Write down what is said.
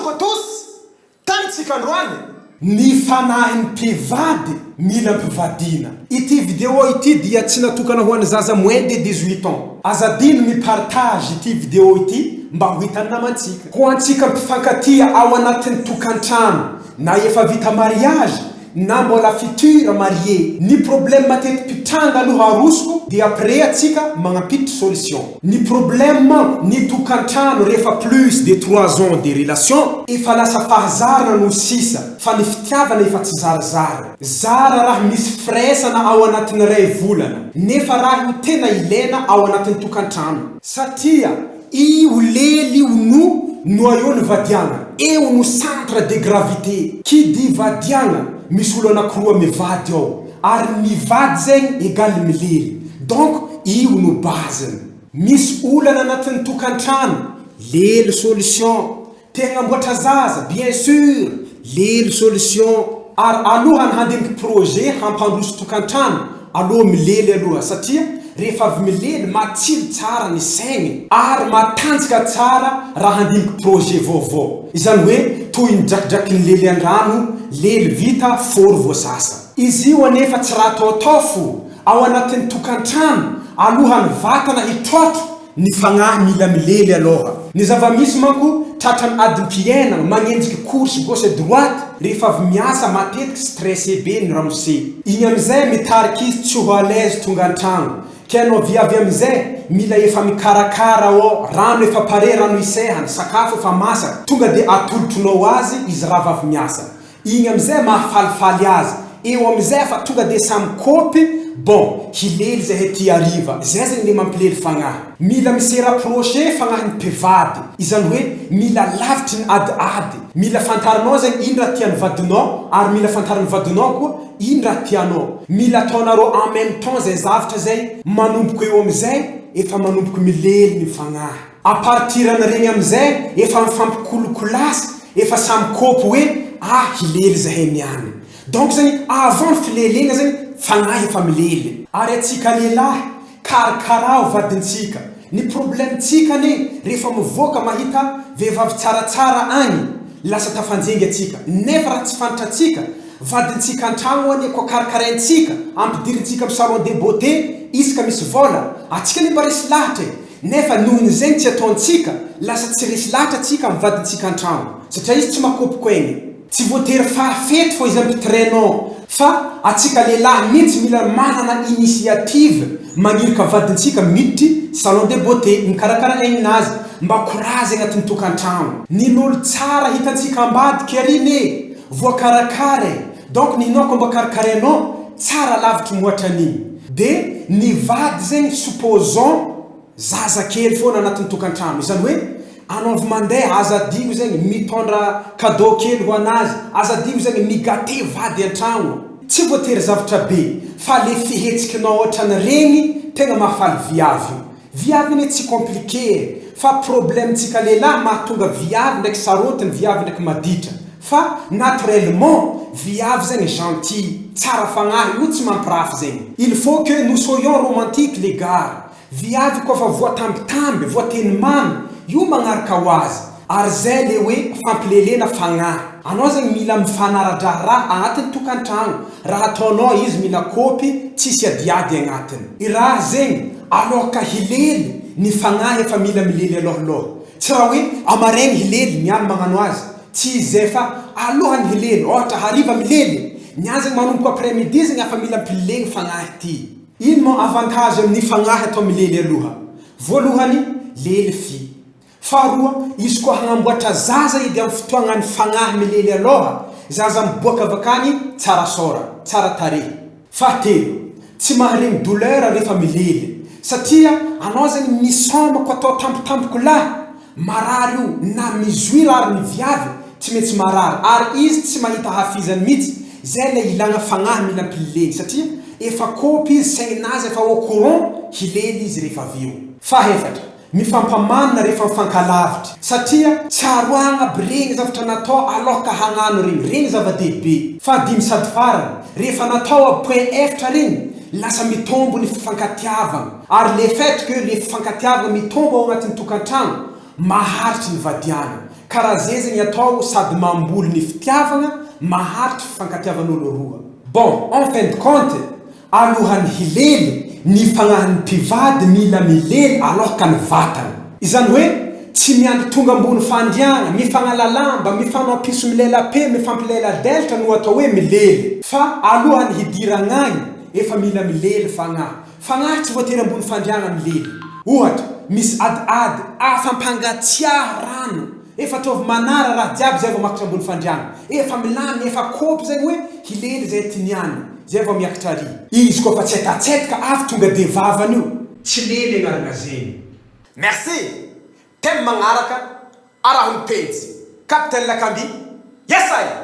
Bonjour à tous! Tamintsika androany, ny fanahin'ny mpivady mila mpivadiana. Ity vidéo ity dia tsy natokana ho an'ny zaza moins de 18 ans. Aza adino mi partage ity vidéo ity mba ho hitan'ny namantsika. Ho antsika mpifankatia ao anatin'ny tokantrano na efa vita mariage na mbola futur marié. Ny problème mateti-pitranga aloha arosoko dia après atsika magnampiditry solution. Ny problème manko ny tokantrano rehefa plus de trois ans de relation efa lasa fahazarana no sisa fa ny fitiavana efa tsy zarizary. Zara raha misy firaisana ao anatin'ny iray volana nefa raha io tena ilaina ao anatin'ny tokantrano. Satria Io lely io no noyau ny vadiagna, eo no centre de gravité. Qui dit vadiagna, misy olo anakiroa mivady ao, ary ny mivady zegny égale milely. Donc io no base-ny. Misy olana anatin'ny tokantrano, lely solution. Te hagnamboatra zaza, bien sûr, lely solution. Ary alohan'ny handiniky projet hampandroso tokantrano, aloha milely aloha satria rehefa avy milely matsilo tsara ny saigny ary matanjaka tsara raha handiniky projet vaovao. Izany hoe toy ny drakidrakin'ny lely an-drano, lely vita, fôro voasasa. Izy io anefa tsy raha ataotao fo ao anatin'ny tokantrano alohan'ny vatana hitrotro Ny fagnahy mila milely aloha. Ny zava-misy manko tratran'ny adim-piainagna, magnenjiky course gauche et droite, rehefa avy miasa matetiky stressé be ny ramose. Igny amizay mitariky izy tsy ho à l'aise tonga an-tragno. Ke anao viavy amizay mila efa mikarakara ô, rano efa pare rano isehana, sakafo efa masaka, tonga de atolotronao azy izy rava avy miasa. Igny amizay mahafalifaly azy, eo amizay fa tonga de samy kôpy, bon hilely zahay ty hariva, zay zegny le mampilely fagnahy. Mila mi se rapprocher fagnahin'ny mpivady, izany hoe mila lavitry ny ady ady, mila fantarinao zegny ino raha tian'ny vadinao ary mila fantarin'ny vadinao koa ino raha tianao, mila ataonareo en même temps zay zavtra zay, manomboko eo amizay efa manomboko milely ny fagnahy. À partir an'ireny amin'izay efa mifampikolokolasy, efa samy kôpy hoe ah hilely zahay niany. Donc zany avant ny filelena zany fagnahy efa milely. Ary atsika lehilahy, karikarao vadintsika. Ny problème tsika anie rehefa mivoaka mahita vehivavy tsaratsara agny lasa tafanjengy atsika. Nefa raha tsy fantratsika, vadintsika antragno anie koa karikaraintsika, ampidirintsika am salon de beauté isaka misy vôla, atsika anie mba resy lahatra e. Nefa nohon'izay ny tsy ataontsika, lasa tsy resy lahatra tsika amin'ny vadintsika an-tragno, satria izy tsy makopoko egny. Tsy voatery fahafety fô izy ampitrainao, fa atsika lehilahy mintsy mila manana initiative magnirika vadintsika miditry salon de beauté, mikarakara aigninazy, mba courage agnatin'ny tokantragno. Nin'olo tsara hitantsika ambadiky ary ne voakarakara e, donc ninoako mba karakarainao tsara lavitry moatra an'igny. De ny vady zegny supposons zaza kely foana anatin'ny tokantrano, izany hoe anao avy mandeha aza adino zegny mitondra cadeau kely ho anazy, aza adino zegny mi-gater vady an-tragno, tsy voatery zavatra be fa le fihetsikinao otran'iregny tegna mahafaly viavy io. Viavy anie tsy compliqué e! Fa problème tsika lehilahy mahatonga viavy ndraiky sarotiny viavy ndraiky maditra fa naturellement viavy zegny gentil tsara fagnahy io tsy mampirafy zegny. Il faut que nous soyons romantique les gars, viavy koa fa voatambitamby, voateny mamy, io magnaraka ho azy, ary zay le hoe fampilelena fagnahy, anao zegny mila mifanara-draharaha agnatin'ny tokantragno, raha ataonao izy mila kôpy tsisy adiady agnatiny. I raha zegny aloha ka hilely ny fagnahy efa mila milely alohaloha. Tsy raha hoe amaraigny hilely ny any magnano azy, tsy izy zay fa alohany hilely, ôhatra hariva milely, ny any zegny manomboko après midi zegny afa mila ampilegny fagnahy ty. Ino ma avantage amin'ny fagnahy atao milely aloha? Voalohany, lely fy. Faharoa, izy koa hagnamboatra zaza edy amin'ny fotoagnan'ny fagnahy milely alôha, zaza miboaka avy akagny tsara sôra, tsara tarehy. Fahatelo, tsy maharegny douleur rehefa milely, satria anao zegny misaoma ko atao tampotampoko lahy, marary io na mizoira ary ny viavy tsy maintsy marary ary izy tsy mahita hafizany mitsy, zay ilay ilagna fagnahy mila ampilileny satria efa kôpy izy saigninazy efa au courant hilely izy rehefa avy eo. Fahefatra, Mifampamanina rehefa mifankalavitra satria tsaroagna aby regny zavatra natao aloha ka hagnano regny, regny zava-dehibe. Fahadimy sady farany, rehefa natao aby point eftra regny, lasa mitombo ny fifankatiavagna ary le fait que le fifankatiavagna mitombo ao agnatin'ny tokantragno, maharitry ny vadiagna. Karaha ze zegny atao sady mamboly ny fitiavagna maharitry fifankatiavan'olo roa. Bon, en fin de compte, alohan'ny hilely, ny fagnahin'ny mpivady mila milely aloha ny vatagna. Izany hoe, tsy miandry tonga ambony fandriagna, mifagnala lamba, mifanao piso milela-pe, mifampilela-delitra no atao hoe milely. Fa alohan'ny hidiragna agny, efa mila milely fagnahy. Fagnahy tsy voatery ambony fandriagna milely. Ohatra, misy adiady, afampangatsiaha rano, efa ataovy manara raha jiaby zay vao makatra ambony fandriagna. Efa milamigny, efa kôpy zegny hoe hilely zay ty niany, zay vao miakatra ary. Izy koa fa tsetatsetoka avy tonga de vavany io. Tsy lely agnarana zegny. Merci! Thème magnaraka, araho ny pejy. Captain Lakamby, Yes I!